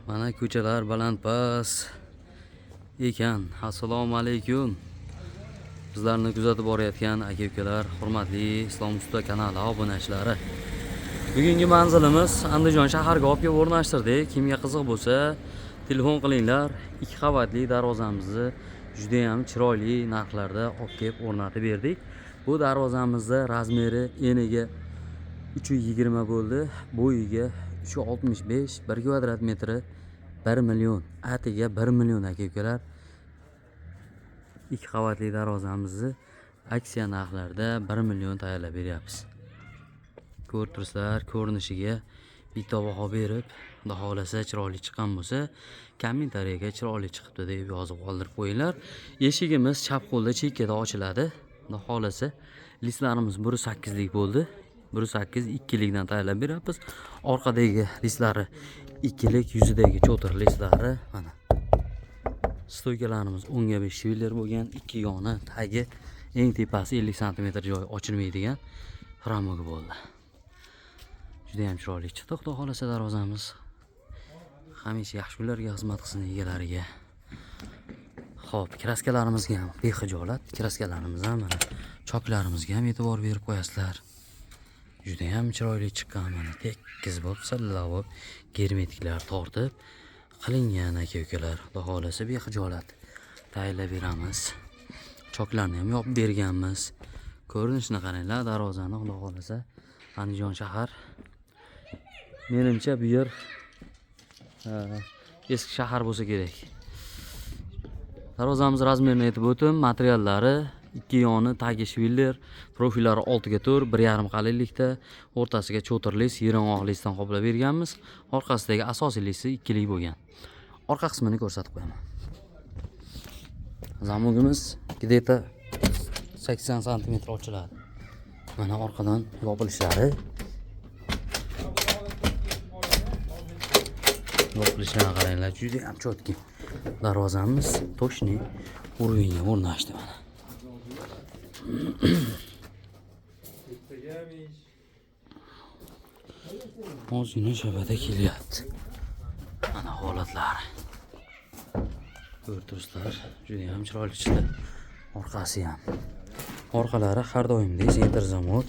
Mana ko'chalar balandpas ekan. Assalomu alaykum. Bizlarni kuzatib borayotgan aka-ukalar, hurmatli Islom Usta kanali obunachilari. Bugungi manzilimiz Andijon shaharga olib kelib o'rnashtirdik. Kimga qiziq bo'lsa, telefon qilinglar. 2 qavatli darvozamizni juda ham chiroyli narxlarda olib kelib o'rnatib berdik. Bu darvozamizni razmeri eniga 3.20 bo'ldi, bo'yiga 3.65, 1 kvadrat metri 1 million, atiga 1 million aka-ukalar. 2 qavatli darvozamizni aksiya narxlarida 1 million tayyorlab beryapmiz. Ko'rib turibsizlar, ko'rinishiga bitta baho berib, xudo xohlasa chiroyli chiqqan bo'lsa, kommentariyaga chiroyli chiqibdi deb yozib qoldirib qo'yinglar. Eshigimiz chap qo'lda chekkada ochiladi. Xudo xohlasa listlarimiz 1.8 lik bo'ldi. 1.8 ikkilikdan tayyorlab beryapmiz. Orqadagi listlari ikkilik, yuzidagi cho'tir listlari mana. Stoykalarimiz 10 ga 5 shviller bo'lgan, ikki yoni tagi eng tepasi 50 santimetr joyi ochilmaydigan ramogi bo'ldi. Juda ham chiroyli chiqdi. Xudo xohlasa darvozamiz hamisha yaxshi kunlarga xizmat qilsin egalariga. Xo'p, kraskalarimizga ham bexijolat, kraskalarimiz ham mana choklarimizga ham e'tibor berib qo'yasizlar. Juda ham chiroyli chiqqan, mana tekis bo'lib, silla bo'lib, germetiklar tortib qilingan aka-ukalar. Xudo xohlasa bexijolat tayyorlab beramiz. Choklarni ham yopib berganmiz. Ko'rinishini qaranglar darvozani, xudo xohlasa Andijon shahar. Menimcha bu yer eski shahar bo'lsa kerak. Darvozamiz razmerini aytib o'tdim, materiallari ikki yoni tagi shviller, profillari 6 ga 4, 1.5 qalinlikda, o'rtasiga cho'tir list, yirg'oq listdan qoplab berganmiz. Orqasidagi asosiy listi ikkilik bo'lgan. Orqa qismini ko'rsatib qo'yaman. Zamogimiz где-то 80 santimetr ochiladi. Mana orqadan yopilishlari. Yopilishlarini qaranglar, juda ham cho'tki. Darvozamiz toshni уровеньga o'rnashdi mana. Ozgina shabada kelyapti. Mana holatlari. Ko'rib turibsizlar, juda ham chiroyli chiqdi. Orqasi ham. Orqalari har doimdek sentr zamok.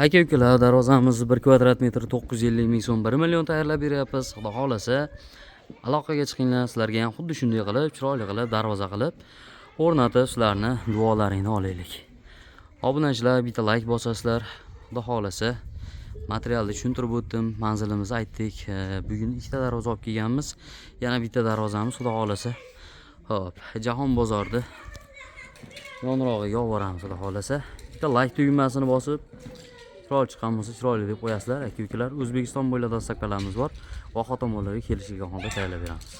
Aka-ukalar, darvozamizni 1 kvadrat metr 950 ming so'm 1 million tayyorlab beryapmiz. Xudo xohlasa aloqaga chiqinglar, sizlarga ham xuddi shunday qilib, chiroyli qilib darvoza qilib o'rnatib, sizlarni duolaringni olaylik. Obunachilar bitta like bosasizlar. Xudo xohlasa materialni tushuntirib o'tdim, manzilimizni aytdik. Bugun ikkita darvoza olib kelganmiz. Yana bitta darvozamiz xudo xohlasa. Xo'p, Jahon bozorida yonrog'iga olib boramiz xudo xohlasa. Bitta like tugmasini bosib, chiroyli chiqqan bo'lsa chiroyli deb qo'yasizlar aka-ukalar. O'zbekiston bo'ylab dastavkalarimiz bor. Voha tomonlarga kelishilgan holda tayyorlab beramiz.